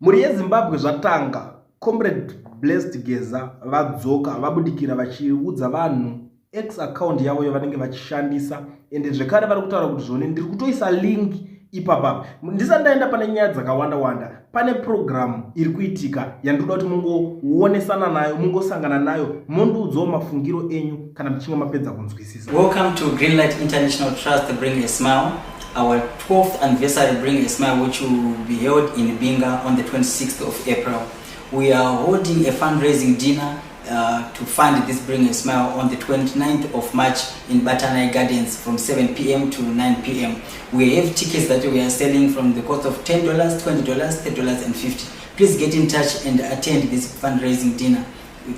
Mhuri yeZimbabwe, zvatanga. Comrade Blessed Geza vadzoka, vabudikira vachiudza vanhu X account yavo yavanenge vachishandisa. Ende zvekare vari kutaura kuti zvone ndiri kutoisa link ipapapa. Ndisati ndaenda pane nyaya dzakawanda wanda, pane program iri kuitika yandinoda kuti mungoonesana nayo, mungosangana nayo, mondiudzawo mafungiro enyu kana muchinge mapedza kunzwisisa. Welcome to Greenlight International Trust Bring a Smile, our 12th anniversary Bring a Smile, which will be held in Binga on the 26th of April. We are holding a fundraising dinner to fund this Bring a Smile on the 29th of March in Batanai Gardens from 7 p.m. to 9 p.m. We have tickets that we are selling from the cost of $10, $20, $30 and 50. Please get in touch and attend this fundraising dinner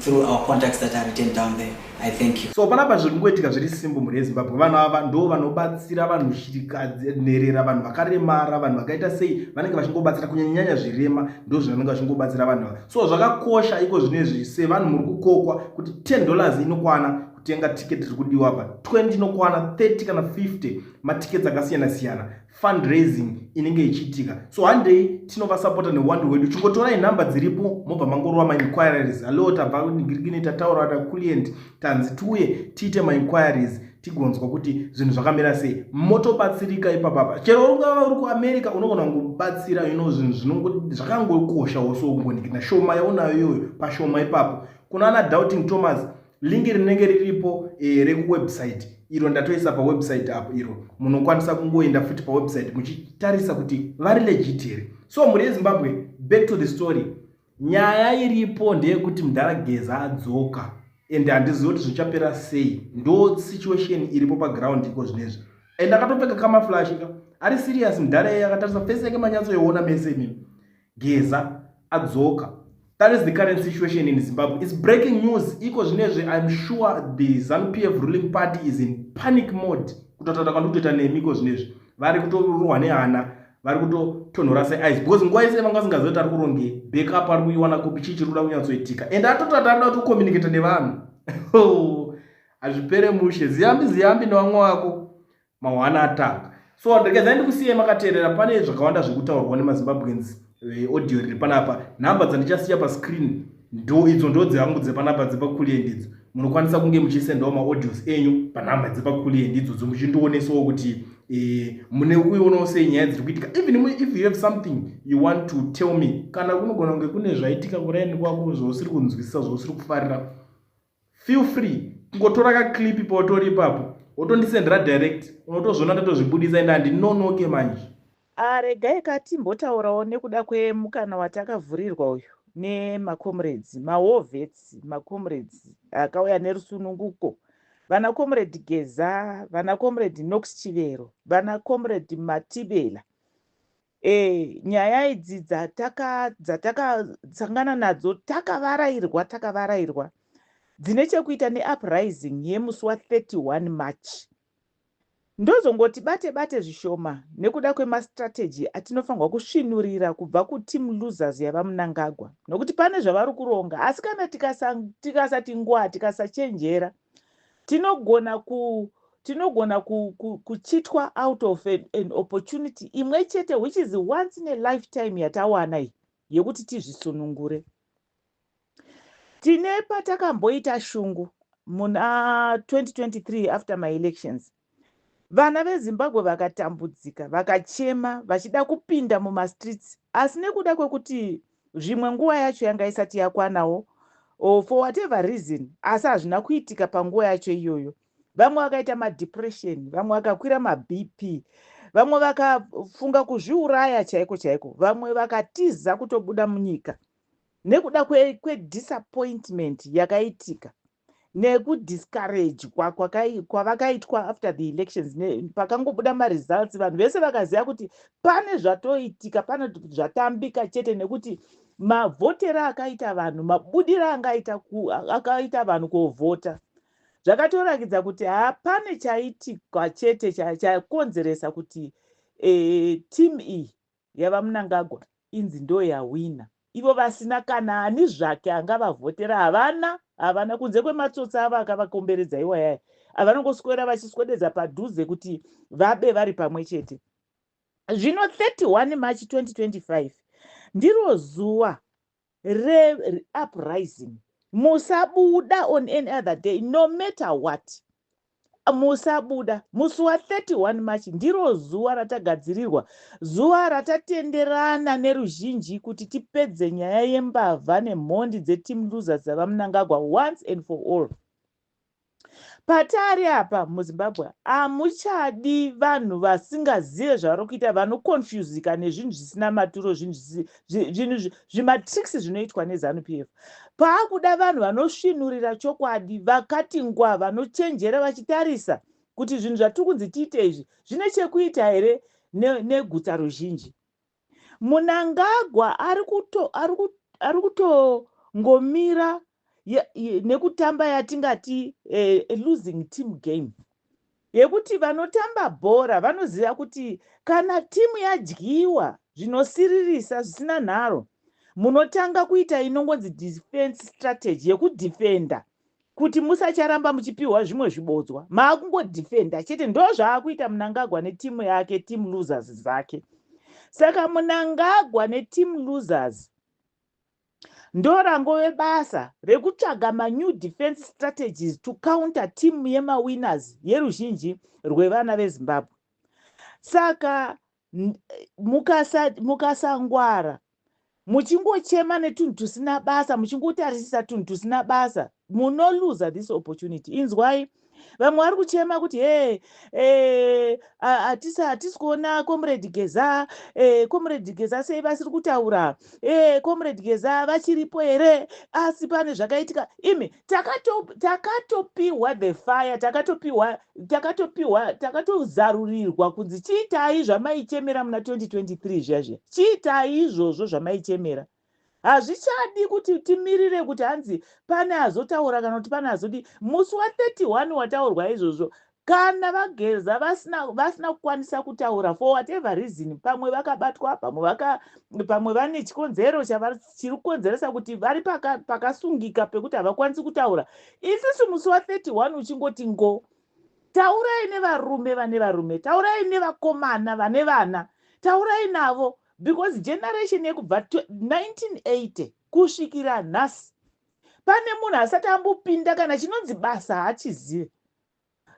through our contacts that are written down there. I thank you. So panapa zviri kungoitika zviri simple, mhuri yeZimbabwe. Vanhu ava ndo vanobatsira vanhu, shirikadzi, nherera, vanhu vakaremara, vanhu vakaita sei, vanenge vachingobatsira, kunyanyanyanya zvirema, ndo zvinonenge vachingobatsira vanhu ava. So zvakakosha iko zvinezvi, sevanhu muri kukokwa kuti $10 inokwana kutenga tiketi riri kudiwa pa 20, inokwana 30 kana 50, matiketi akasiyana siyana, fundraising inenge ichiitika. So handei tinovasapota neuwandu hwedu. Chingotorai nhamba dziripo, mobva mangorova mainquiries: "Hallo, tabva ngirikini, tataura naclient, tanzi tiuye tiite mainquiries, tigonzwa kuti zvinhu zvakamira sei." Motobatsirika ipapapa. Chero ungava uri kuAmerica, unogona kungobatsira. Zvinhu zvakangokoshawo. So kungonikina shoma yaunayo iyoyo, pashoma ipapo. Kuna ana Doubting Thomas, link rinenge riripo rekuwebsite iro ndatoisa pawebsite apo iro. Munokwanisa kungoenda futi pawebsite muchitarisa kuti vari legit here. So mhuri yeZimbabwe, back to the story. Nyaya iripo ndeyekuti mudhara Geza adzoka, ende handizivi kuti zvichapera sei. Ndo situation iripo paground iko zvinezvi. And akatopfeka camouflage ka, ari serious mudhara iye, akatarisa face yake, manyatsoiona mese imimi. Geza adzoka. That is the current situation in Zimbabwe. It's breaking news iko zvinezvi. I'm sure the ZANU PF ruling party is in panic mode. Kutotaura kwandikutoita nemi iko zvinezvi, vari kutorwa nehana, vari kutotonhora seice, because nguva yese vanga vasingazivi kuti ari kuronge backup, ari kuiwana kupi, chii chiri kuda kunyatsoitika. And atotati anoda kutocommunicata nevanhu. Hazvipere mushe. Ziyambi Ziyambi nevamwe vako mahwana atanga. So ndrekezai ndikusiyai makateerera. Pane zvakawanda zvekutaurwa nemaZimbabweans. Audio riri panapa, nhamba dzandichasiya pascreen ndo idzo, ndo dzangu dzepanapa dzepakulient idzo. Munokwanisa kunge muchisendawo maaudios enyu panhamba dzepakulient idzodzo, muchindionesawo kuti mune kuionawo sei nyaya dziri kuitika. Even if you have something you want to tell me, kana kunogona kunge kune zvaitika kuraini kwako zvausiri kunzwisisa, zvausiri kufarira, feel free kungotora kaclip pautori ipapo, wotondisendera direct, unotozviona ndatozvibudisa. Ende handinonoke manje. Regai katimbotaurawo nekuda kwemukana watakavhurirwa uyu nemacomrades, mawar vets, macomrades akauya nerusununguko, vana Comrade Geza, vana Comrade Knox Chivero, vana Comrade Matibela. Nyaya idzi dzatakasangana nadzo, takavarairwa, takavarairwa, dzine chekuita neuprising yemusi wa31 March. Ndozongoti bate bate zvishoma nekuda kwemastrategy atinofanirwa kusvinurira kubva kuteam losers yavaMunangagwa, nokuti pane zvavari kuronga. Asi kana tikasati ngwa, tikasachenjera, tinogona kuchitwa out of an opportunity imwe chete, which is once in a lifetime yatawana iyi yekuti tizvisunungure. Tine patakamboita shungu muna 2023 after maelections. Vana veZimbabwe vakatambudzika, vakachema vachida kupinda mumastreets, asi nekuda kwekuti zvimwe nguva yacho yanga isati yakwanawo or for whatever reason, asi hazvina kuitika panguva yacho iyoyo. Vamwe vakaita madepression, vamwe vakakwira maBP, vamwe vakafunga kuzviuraya chaiko chaiko, vamwe vakatiza kutobuda munyika nekuda kwedisappointment yakaitika nekudiscouragwa kwavakaitwa after the elections. Pakangobuda maresults, vanhu vese vakaziva kuti pane zvatoitika, pane zvatambika chete, nekuti mavhotero akaita vanhu, mabudiro akaita vanhu kovhota, zvakatorakidza kuti hapane chaitika chete chakonzeresa kuti team iyi yavaMunangagwa inzi ndo yawina, ivo vasina kana ani zvake angavavhotera. Havana, havana, kunze kwematsotsi avo akavakomberedza iwayaya, avanongoswera vachiswededza padhuze kuti vabe vari pamwe chete. Zvino 31 March 2025. Ndiro zuva reuprising. Musabuda on any other day, no matter what. Musabuda musi wa31 March. Ndiro zuva ratagadzirirwa, zuva ratatenderana neruzhinji kuti tipedze nyaya yembavha nemhondi dzeteam losers dzavaMunangagwa once and for all. Patari apa muZimbabwe hamuchadi vanhu vasingazive zvavari kuita, vanokonfusika nezvinhu zvisina maturo, zvinhu zvimatricks zvinoitwa neZANU PF. Paakuda vanhu vanosvinurira chokwadi, vakati ngwa, vanochenjera, vachitarisa kuti zvinhu zvatiri kunzi tiite izvi zvine chekuita here negutsa ruzhinji. Munangagwa ari kutongomira nekutamba yatingati losing team game, yekuti vanotamba bhora vanoziva kuti kana timu yadyiwa zvinosiririsa zvisina nharo, munotanga kuita inongonzi defense strategy, yekudhifenda kuti musacharamba muchipiwa zvimwe zvibodzwa. Maakungodhifenda chete. Ndo zvaakuita Munangagwa netimu yake, team losers dzake. Saka Munangagwa neteam losers ndorangove basa rekutsvaga manew defense strategies to counter team yemawinners, yeruzhinji rwevana veZimbabwe. Saka mukasangwara, muchingochema netunhu tusina basa, muchingotarisisa tunhu tusina basa, munoluza this opportunity. Inzwai, vamwe vari kuchema kuti he, hatisi kuona Comrade Geza. Comrade Geza sei vasiri kutaura? Comrade Geza vachiripo here? Asi pane zvakaitika. Imi, takatopiwa the fire, takatopiwa, takatopiwa, takatozarurirwa kunzi chiitai zvamaichemera muna 2023 zviya zviya. Chiitai izvozvo zvamaichemera. Hazvichadi kuti timirire kuti hanzi pane azotaura kana kuti pane azodi. Musi wa31 wataurwa izvozvo, kana vaGeza vasina kukwanisa kutaura for whatever reason, pamwe vakabatwa, pamwe vane chikonzero chiri kukonzeresa kuti vari pakasungika pekuti havakwanisi kutaura, isusu musi wa31 uchingoti ngo, taurai nevarume vane varume, taurai nevakomana vane vana, taurai navo, because generation yekubva 1980 kusvikira nhasi, pane munhu asati ambopinda kana chinonzi basa haachizive.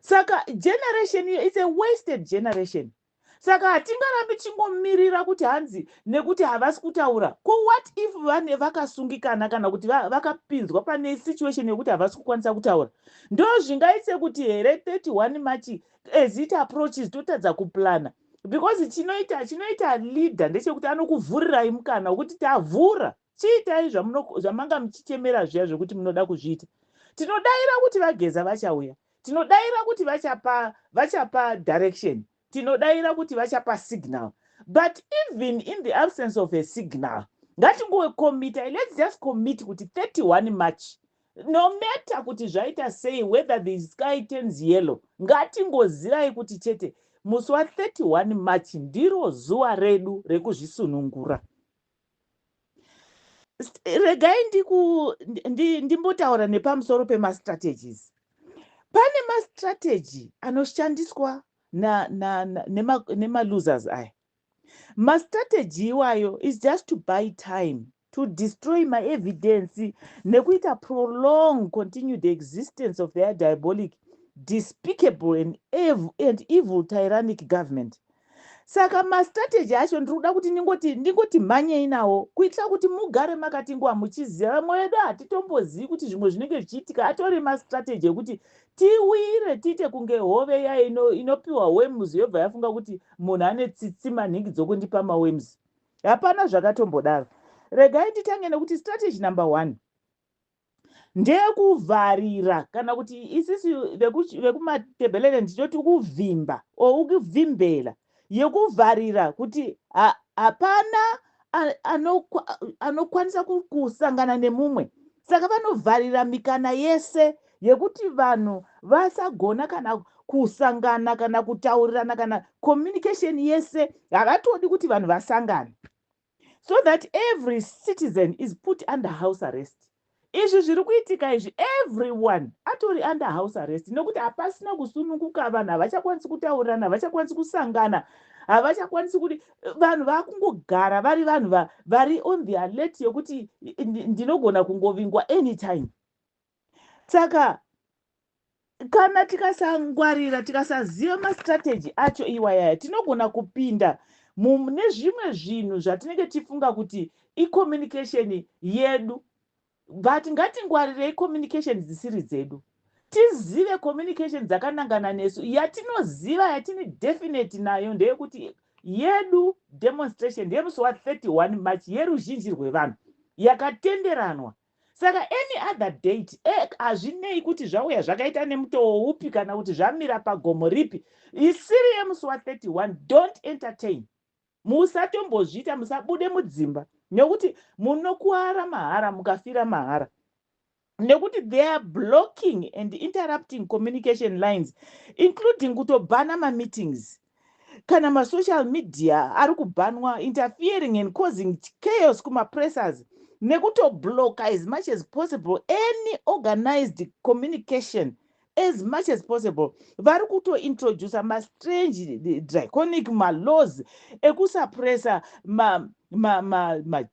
Saka generation iyo, it's a wasted generation. Saka hatingarambi chingomirira kuti hanzi nekuti havasi kutaura. Ko what if vane vakasungikana kana kuti vakapinzwa pane situation yekuti havasi kukwanisa kutaura? Ndo zvingaite kuti here 31 March as it approaches totadza kuplana? Because chinoita leader ndechekuti anokuvhurirai mukana wekuti tavhura, chiitai zvamanga muchichemera zviya zvekuti munoda kuzviita. Tinodayira kuti vaGeza vachauya, tinodayira kuti vachapa direction, tinodayira kuti vachapa signal. But even in the absence of a signal, ngatingocommita. Let's just commit kuti 31 March, no matter kuti zvaita sei, whether the sky turns yellow, ngatingozivai kuti chete musi wa31 March ndiro zuva redu rekuzvisunungura. Regai ndimbotaura nepamusoro pemastrategies. Pane mastrategy anoshandiswa nemalosers aya. Mastrategy iwayo is just to buy time, to destroy maevidence nekuita prolong continue the existence of their diabolic, despicable and evil tyrannic government. Saka mastrategy acho ndiri kuda kuti ndingoti mhanyei nawo kuitira kuti mugare makati nguva muchiziva. Vamwe vedu hatitombozivi kuti zvimwe zvinenge zvichiitika atori mastrategy ekuti tiwire, tiite kunge hove ya inopiwa worms, yobva yafunga kuti munhu ane tsitsi manhingi dzokundipa maworms. Hapana zvakatombodaro. Regai nditange nekuti strategy number one ndeyekuvharira, kana kuti isisi vekuMatebhelele ndinoti kuvhimba o ukuvhimbela, yekuvharira kuti hapana anokwanisa kusangana nemumwe. Saka vanovharira mikana yese yekuti vanhu vasagona kana kusangana kana kutaurirana, kana communication yese havatodi kuti vanhu vasangane, so that every citizen is put under house arrest. Izvi zviri kuitika izvi, everyone atori under house arrest nekuti hapasina kusununguka. Vanhu havachakwanisi kutaurirana, havachakwanisi kusangana. Havachakwanisi kuti vanhu vakungogara vari vanhu vari on the alert yekuti ndinogona kungovingwa anytime. Saka kana tikasangwarira, tikasaziva mastrategy acho iwayaya, tinogona kupinda mune zvimwe zvinhu zvatinenge tifunga kuti icommunication yedu. But ngatingwarirei communication dzisiri dzedu, tizive communication dzakanangana nesu. Yatinoziva, yatine definite nayo, ndeyekuti yedu demonstration ndeyemusi wa31 March, yeruzhinji rwevanhu yakatenderanwa. Saka any other date, hazvinei kuti zvauya zvakaita nemutoo upi kana kuti zvamira pagomo ripi, isiri yemusi wa31, don't entertain. Musatombozviita, musabude mudzimba, nekuti munokuwara mahara, mukafira mahara, nekuti they are blocking and interrupting communication lines, including kutobhana mameetings kana masocial media ari kubhanwa, interfering and causing chaos kumapressers, nekutobloka as much as possible any organized communication as much as possible. Vari kutointroduca mastrange draconic malaws ekusuppressa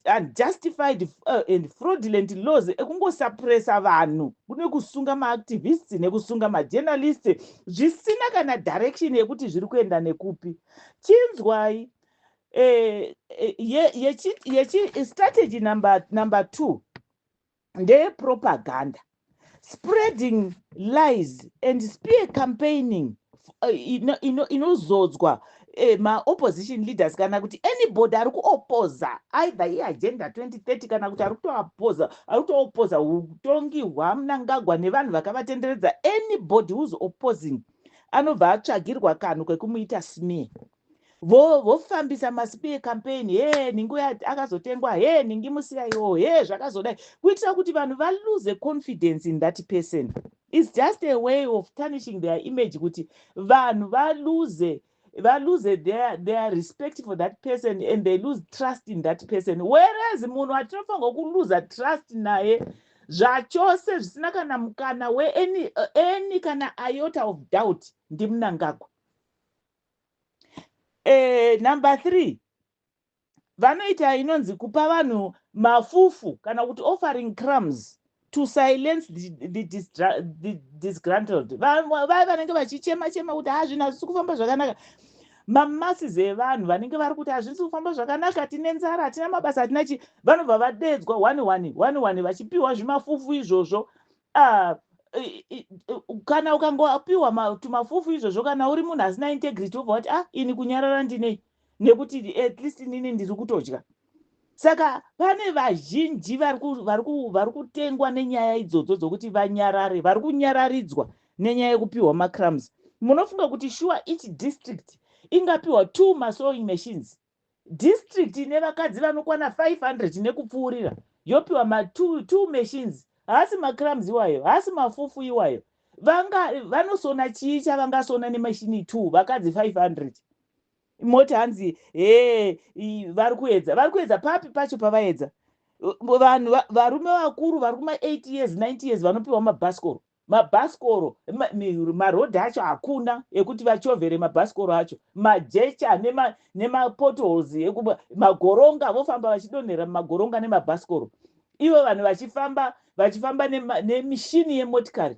unjustified and fraudulent laws ekungosuppressa vanhu, kune kusunga maactivists nekusunga majournalists zvisina kana direction yekuti zviri kuenda nekupi. Chinzwai, yechi strategy number two ndeyepropaganda, spreading lies and smear campaigning inozodzwa maopposition leaders kana kuti anybody ari kuopoza either iagenda 2030 kana kuti ari kutoapoza, ari kutoopoza utongi hwaMnangagwa nevanhu vakavatenderedza. Anybody who's opposing anobva atsvagirwa kanhu kekumuita smear, vofambisa masmear campaign: he, ningi akazotengwa, he, ningi musiyaiwo, he, zvakazodai, kuitira kuti vanhu valose confidence in that person. It's just a way of tarnishing their image, kuti vanhu valose their respect for that person and they lose trust in that person. Whereas munhu atinofanirwa kuluza trust naye zvachose, zvisina kana mukana weany any kana iota of doubt, ndiMnangagwa. Number three, vanoita inonzi kupa vanhu mafufu kana kuti offering crumbs to silence the disgruntled. Vaya vanenge vachichema chema kuti ha, zvinhu hazvisi kufamba zvakanaka, mamasses evanhu vanenge vari kuti hazvisi kufamba zvakanaka, tine nzara, hatina mabasa, hatina chi, vanobva vadedzwa one one one one, vachipiwa zvimafufu izvozvo. Ah, kana ukangopiwa tumafufu izvozvo, kana uri munhu asina integrity, wobva wati, "Ah, ini kunyarara ndinei, nekuti at least inini ndiri kutodya." Saka pane vazhinji vari kutengwa nenyaya idzodzo dzokuti vanyarare, vari kunyararidzwa nenyaya yekupiwa macrumbs. Munofunga kuti sure, each district ingapiwa two masewing machines? District ine vakadzi vanokwana 500 nekupfuurira yopiwa ma2 machines? Haasi macrumbs iwayo? Haasi mafufu iwayo? Vanga vanosona chii chavangasona nemashini 2, vakadzi 500? Moti hanzi he, vari kuedza. Vari kuedza papi pacho pavaedza? Vanhu varume vakuru vari kuma80 years, 90 years vanopiwa mabhasikoro, mabhasikoro, marodhi acho hakuna ekuti vachovhere mabhasikoro acho, majecha nemapotholes, magoronga, vofamba vachidonhera mumagoronga nemabhasikoro, ivo vanhu vachifamba nemishini yemotikari.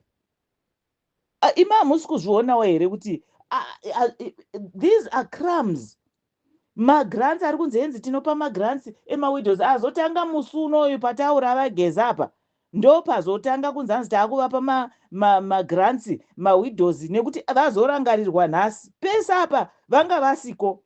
Ima hamusi kuzvionawo here kuti these are crumbs? Magrants ari kunzi enzi tinopa magrants emawidows azotanga musi unoyu pataura vaGeza apa, ndo pazotanga kunzi hanzi taakuvapa magrants mawidows, nekuti vazorangarirwa nhasi. Pese apa vanga vasiko.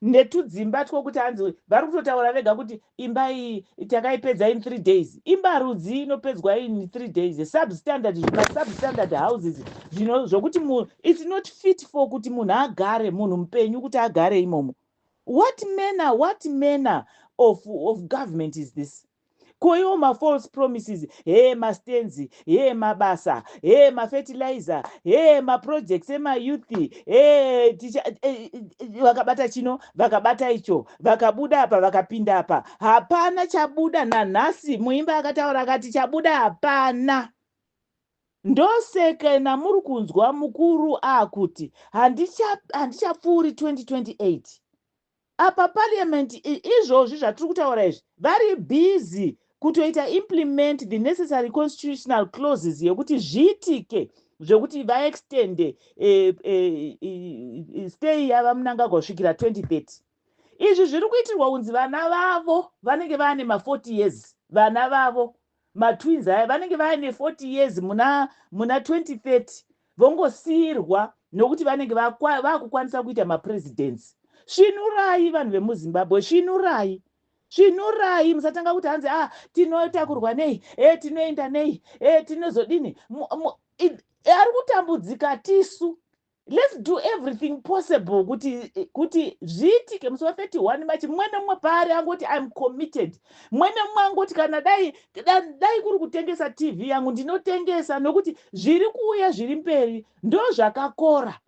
Netudzimba twokuti hanzi vari kutotaura vega kuti imba iyi takaipedza in 3 days. Imba rudzi inopedzwa in 3 days? Substandard, masubstandard houses, zvino zvokuti it's not fit for kuti munhu agare, munhu mupenyu kuti agare imomo. What manner of government is this? Ko iwo mafalse promises, he, mastands, he, mabasa, he, mafertilizer, he, maprojects emayouth, he, vakabata chino, vakabata icho, vakabuda apa, vakapinda apa, hapana chabuda nanhasi. Muimba akataura akati chabuda hapana. Ndosaka namuri kunzwa mukuru akuti handichapfuuri 2028. Apa parliament, izvozvi zvatiri kutaura izvi, vari busy kutoita implement the necessary constitutional clauses yekuti zviitike, zvekuti vaextende stay yavaMnangagwa kusvikira 2030. Izvi zviri kuitirwa kunzi vana vavo vanenge vaane ma40 years, vana vavo matwins aya vanenge vaane 40 years muna 2030, vongosiyirwa nokuti vanenge vaakukwanisa kuita mapresidents. Svinurai, vanhu vemuZimbabwe, svinurai, svinurai. Musatanga kuti hanzi a ah, tinotakurwa nei, e tinoenda nei, e tinozodini. Ari kutambudzika tisu. Let's do everything possible kuti zviitike musi wa31 March. Mumwe nemumwe paari angoti, "I'm committed." Mumwe nemumwe angoti, "Kana dai kuri kutengesa TV yangu, ndinotengesa," nokuti zviri kuuya zviri mberi ndo zvakakora.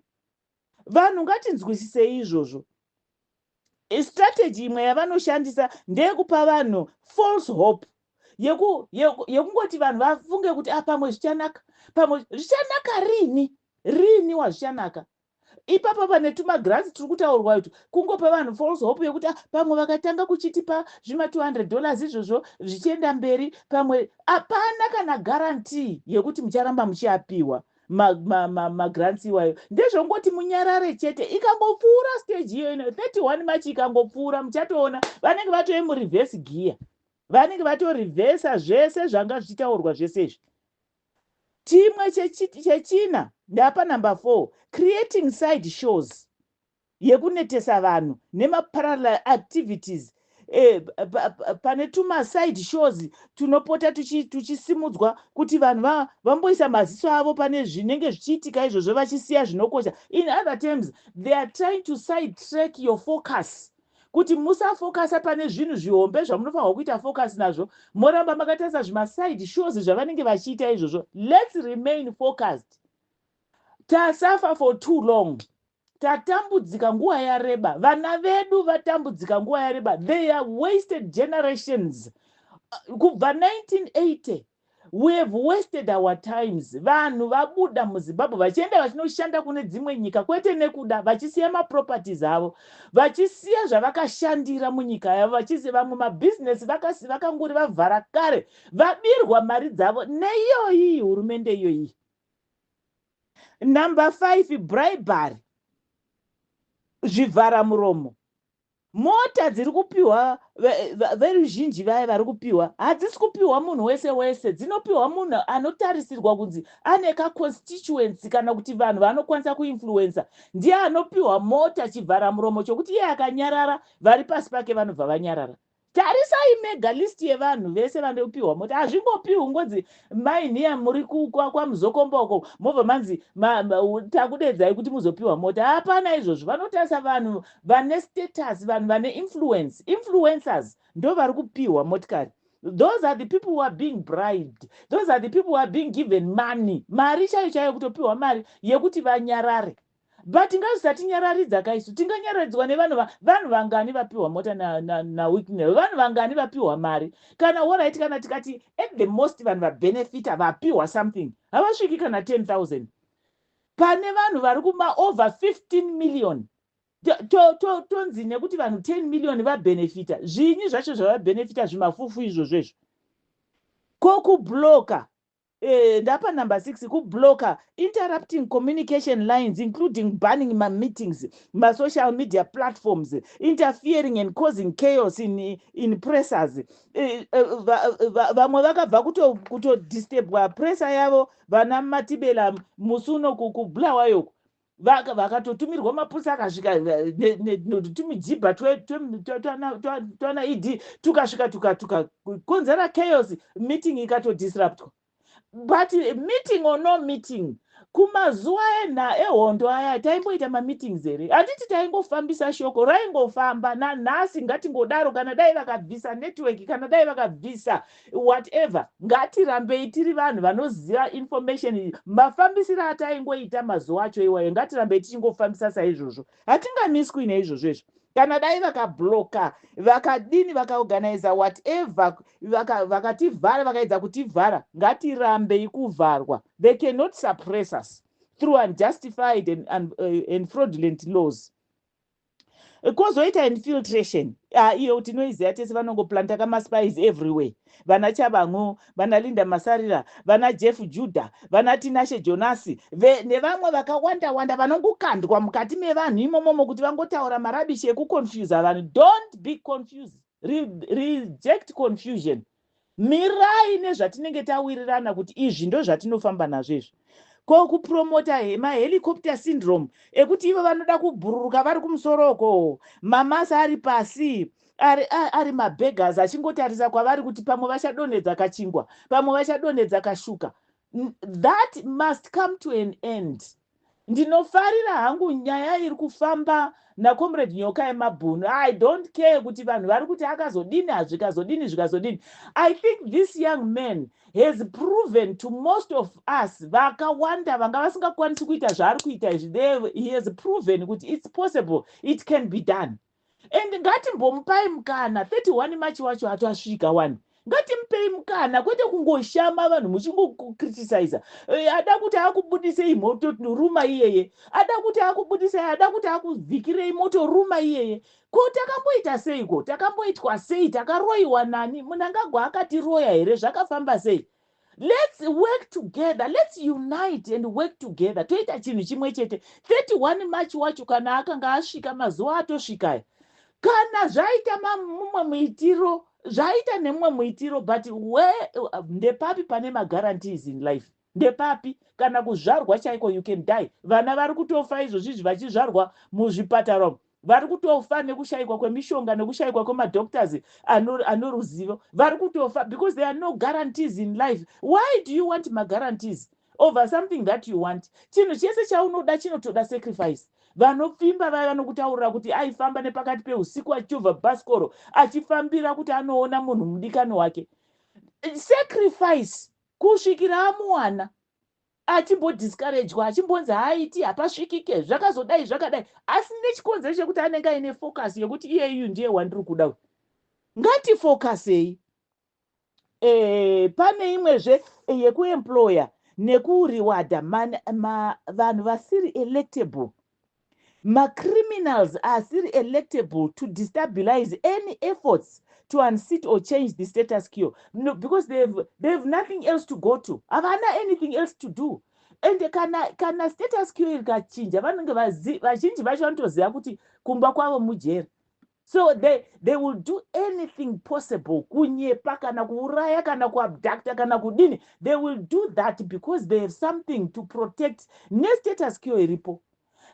Vanhu ngatinzwisisei izvozvo. Strategy imwe yavanoshandisa ndeyekupa vanhu false hope, yekungoti vanhu vafunge kuti a ah, pamwe zvichanaka. Pamwe zvichanaka rini? Rini wazvichanaka? Ipapa pane tumagrants tiri kutaurwa itu, kungopa vanhu false hope yekuti ah, pamwe vakatanga kuchitipa zvima$200 izvozvo zvichienda mberi, pamwe. Hapana kana guarantee yekuti mucharamba muchiapiwa magrants iwayo. Ndezvongoti munyarare chete. Ikangopfuura stage iyoyo ino 31 March ikangopfuura, muchatoona vanenge vatove mureverse gear, vanenge vatorivhesa zvese zvanga zvichitaurwa zvese izvi. Chimwe chechina, ndapa number 4, creating side shows yekunetesa vanhu nemaparallel activities. Pane tumaside shows tunopota tuchisimudzwa kuti vanhu vamboisa maziso avo pane zvinenge zvichiitika izvozvo, vachisiya zvinokosha. In other terms, they are trying to side track your focus kuti musafokasa pane zvinhu zvihombe zvamunofanirwa kuita focus nazvo, moramba makatarisa zvimaside shows zvavanenge vachiita izvozvo. Let's remain focused. Tasafa for too long, tatambudzika nguva yareba, vana vedu vatambudzika nguva yareba. They are wasted generations. Kubva 1980 we have wasted our times. Vanhu vabuda muZimbabwe vachienda vachinoshanda kune dzimwe nyika, kwete nekuda, vachisiya maproperties avo, vachisiya zvavakashandira munyika yavo, vachisiya vamwe mabhizinesi vakanguri vavhara kare, vabirwa mari dzavo neiyoyi hurumende iyoyi. Number 5, bribery, zvivhara muromo. Mota dziri kupiwa veruzhinji vaya vari kupiwa, hadzisi kupiwa munhu wese wese. Dzinopiwa munhu anotarisirwa kunzi ane kaconstituency kana kuti vanhu vanokwanisa kuinfluensa, ndiye anopiwa mota, chivhara muromo chokuti iye akanyarara, vari pasi pake vanobva vanyarara. Tarisai mega list yevanhu vese vanopiwa mota. Hazvingopiwi ngonzi mainiya muri kwaMuzokomboko, mobva manzi takudedzai kuti muzopiwa mota. Hapana izvozvo. Vanotarisa vanhu vane status, vanhu vane influence, influencers ndo vari kupiwa motikari. Those are the people who are being bribed, those are the people who are being given money, mari chaiyo chaiyo, kutopiwa mari yekuti vanyarare. But ngazvisatinyararidza kaisu. Tinganyararidzwa nevanhu? Vanhu vangani vapiwa mota naWicknell? Vanhu vangani vapiwa mari? Kana alright, kana tikati at the most vanhu vabenefita, vapiwa something, havasviki kana 10 000 pane vanhu vari kuma over 15 million. Tonzi nekuti vanhu 10 million vabenefita, zvinyi zvacho zvavabenefita? Zvimafufu izvozvo izvo. Ko kubloka, ndapa number 6, kubloka, interrupting communication lines, including banning mameetings, masocial media platforms, interfering and causing chaos in pressers. Vamwe vakabva kutodisturbwa presser yavo, vana Matibela musi uno kuBulawayoko, vakatotumirwa mapurisa akasvika tumijibha twana ED tukasvika tukakonzera chaos, meeting ikatodisruptwa. But meeting or no meeting, kumazuva ena ehondo aya taimboita mameetings here? Handiti taingofambisa shoko, raingofamba? Nanhasi ngatingodaro. Kana dai vakabvisa network, kana dai vakabvisa whatever, ngatirambei tiri vanhu vanoziva information. Mafambisiro ataingoita mazuva acho iwayo, ngatirambei tichingofambisa saizvozvo. Hatingamiswi neizvozvo izvo. Kana dai vakabloka, vakadini, vakaorganiza whatever, vakativhara, vakaedza kutivhara, ngatirambei kuvharwa. They cannot suppress us through unjustified and fraudulent laws. Kwozoita infiltration. Ah, iyo tinoiziva tese, vanongoplanta kamaspies everywhere, vana Chavangu, vana Linda Masarira, vana Jeff Judah, vana Tinashe Jonasi nevamwe vakawanda wanda vanongokandwa mukati mevanhu imomomo kuti vangotaura marubbish ekuconfusa vanhu. Don't be confused. Reject confusion. Mirai nezvatinenge tawirirana kuti izvi ndo zvatinofamba nazvo izvi. Ko kupromota mahelicopter syndrome ekuti ivo vanoda kubhururuka vari kumusoroko, mamasa ari pasi, ari mabeggars achingotarisa kwavari kuti pamwe vachadonhedza kachingwa, pamwe vachadonhedza kashuka. That must come to an end. Ndinofarira hangu nyaya iri kufamba nacomrade Nyoka Yemabhunu. I don't care kuti vanhu vari kuti akazodini, hazvikazodini, zvikazodini. I think this young man has proven to most of us vakawanda vanga vasingakwanisi kuita zvaari kuita izvi, he has proven kuti it's possible, it can be done. And ngatimbomupai mukana. 31 March wacho atosvika wani, ngatimupei mukana, kwete kungoshama vanhu muchingocriticiza. Ada kuti akubudisei motoruma iyeye, ada kuti akubudisei, ada kuti akuvhikirei motoruma iyeye. Ko takamboita seiko? Takamboitwa sei? Takaroyiwa nani? Munangagwa akatiroya here? Zvakafamba sei? Let's work together, let's unite and work together, toita chinhu chimwe chete. 31 March wacho kana akanga asvika, mazuva atosvikaya, kana zvaita mumwe muitiro, zvaita nemumwe muitiro, but ndepapi pane maguarantees in life? Ndepapi? Kana kuzvarwa chaiko, you can die. Vana vari kutofa izvozvizvi vachizvarwa muzvipatara, vari kutofa nekushayikwa kwemishonga, nekushayikwa kwemadoctors ano ruzivo. Vari kutofa because there are no guarantees in life. Why do you want maguarantees over something that you want? Chinhu chese chaunoda chinotoda sacrifice. Vanopfimba vaya vanokutaurira kuti aifamba nepakati peusiku achichovha bhasikoro achifambira kuti anoona munhu mudikani wake. Sacrifice kusvikira amuwana, achimbodiscouragwa, achimbonzi haaiti, hapasvikike, zvakazodai, zvakadai, asi nechikonzero chekuti anenge aine focus yekuti iyeyu ndiye wandiri kuda. Ngatifocusei. Pane imwezve yekuemploya nekurewarda vanhu vasiri electable, macriminals asiri electable, to destabilize any efforts to unseat or change the status quo. No, because they've nothing else to go to, havana anything else to do. And kana status quo ikachinja, vanenge vazhinji vacho vanotoziva kuti kumba kwavo mujeri. So they will do anything possible, kunyepa, kana kuuraya, kana kuabducta, kana kudini. They will do that because they have something to protect nestatus quo iripo.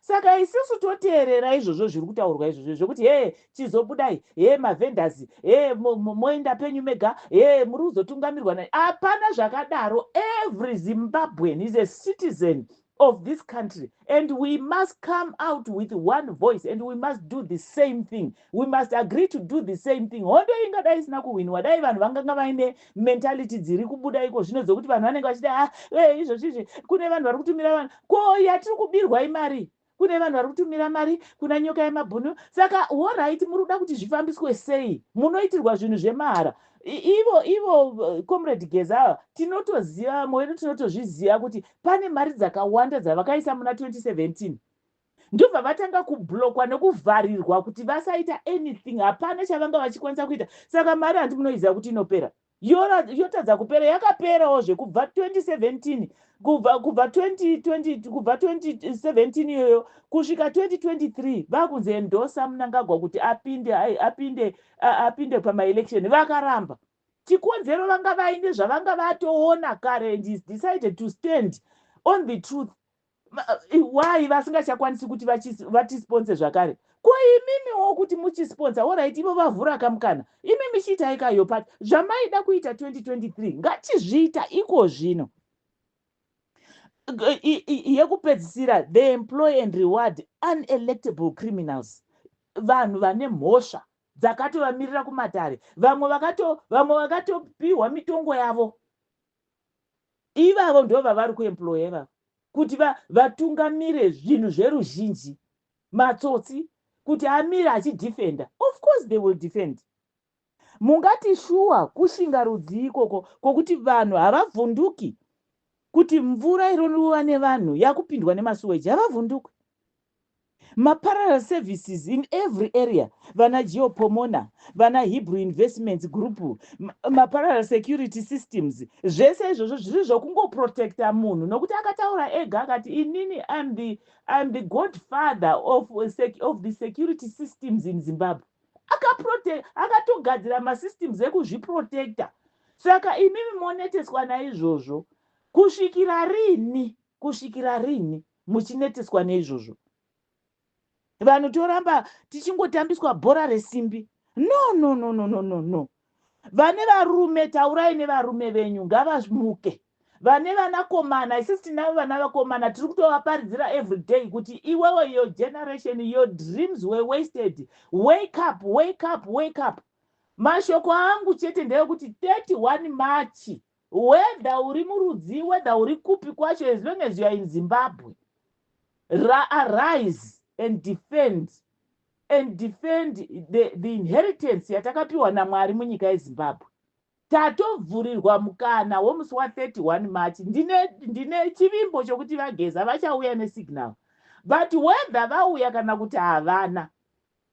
Saka isusu toteerera izvozvo zviri kutaurwa izvozvo zvekuti he chizobudai, he mavendors, he moenda penyu mega, he muri kuzotungamirwa nai. Hapana zvakadaro. Every Zimbabwean is a citizen of this country and we must come out with one voice and we must do the same thing. We must agree to do the same thing. Hondo ingadai isina kuhwinwa dai vanhu vanganga vaine mentality dziri kubuda iko zvino dzokuti vanhu vanenge vachida, ah, izvozvizvi kune vanhu vari kutumira vanhu. Ko yatiri kubirwa imari? Kune vanhu vari kutumira mari kuna Nyoka Yemabhunu. Saka alright, muri kuda kuti zvifambiswe sei? Munoitirwa zvinhu zvemahara. Ivo comrade Geza, tinotoziva, vamwe vedu tinotozviziva kuti pane mari dzakawanda dzavakaisa muna 2017, ndobva vatanga kublokwa nekuvharirwa kuti vasaita anything. Hapana chavanga vachikwanisa kuita. Saka mari, handi munoiziva kuti inopera, yotadza kupera, yakaperawo zvekubva 2017, kubva 2020, kubva 2017 iyoyo kusvika 2023, vakunzi endosa Munangagwa kuti apinde pamaelection. Vakaramba. Chikonzero, vanga vaine zvavanga vatoona kare and is decided to stand on the truth. Why vasingachakwanisi kuti vatisponsor zvakare? Ko imimiwo kuti muchisponsor, alright, ivo vavhura kamukana, imimi chiitai kayo pati zvamaida kuita 2023, ngatizviita iko zvino. Yekupedzisira, they employ and reward unelectable criminals, vanhu vane mhosva dzakatovamirira kumatare, vamwe vakatopiwa mitongo yavo. Ivavo ndo vavari kuemploya ivavo kuti vatungamire zvinhu zveruzhinji, matsotsi. Kuti amire achidefenda, of course they will defend. Mungati shuwa kushinga rudzi ikoko kwokuti vanhu havavhunduki kuti mvura ironwiwa nevanhu yakupindwa nemasuweji? Havavhunduki. Maparallel services in every area, vana Geo Pomona, vana Hebrew Investments Group, maparallel security systems, zvese izvozvo zviri zvokungoprotecta munhu, nokuti akataura ega akati, "Inini I'm the godfather of the security systems in Zimbabwe." Akatogadzira masystems ekuzviprotecta. Saka imimi moneteswa naizvozvo kusvikira rini? Kusvikira rini muchineteswa neizvozvo? Vanhu toramba tichingotambiswa bhora resimbi? No, no, no, no, no, no, no. Vane varume, taurai nevarume venyu, ngavamuke. Vane vanakomana, isusu tinavo vana vakomana, tiri kutovaparidzira everyday kuti iwewe, your generation, your dreams were wasted. Wake up, wake up, wake up. Mashoko angu chete ndeyekuti 31 March, whether uri murudzi, whether uri kupi kwacho, as long as you are in Zimbabwe, arise and defend and defend the inheritance yatakapiwa naMwari munyika yeZimbabwe. Tatovhurirwa mukana womusi wa31 March. Ndine chivimbo chokuti vaGeza vachauya nesignal, but whether vauya kana kuti havana,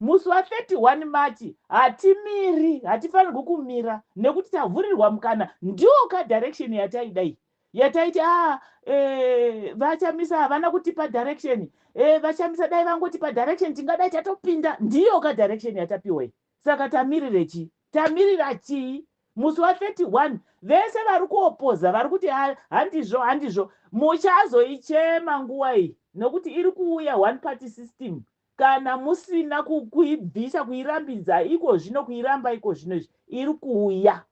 musi wa31 March hatimiri, hatifanirwi kumira, nekuti tavhurirwa mukana. Ndiwo kadirection yataidai, yataiti a vaChamisa havana kutipa direction. VaChamisa dai vangotipa direction, tingadai tatopinda. Ndiyo kadirection yatapiwai. Saka tamirire chii? Tamirira chii? Musi wa31, vese vari kuopoza, vari kuti handizvo, handizvo, muchazoichema nguva iyi, nokuti iri kuuya one party system. Kana musina kuibvisa, kuirambidza iko zvino, kuiramba iko zvino izvi, iri kuuya.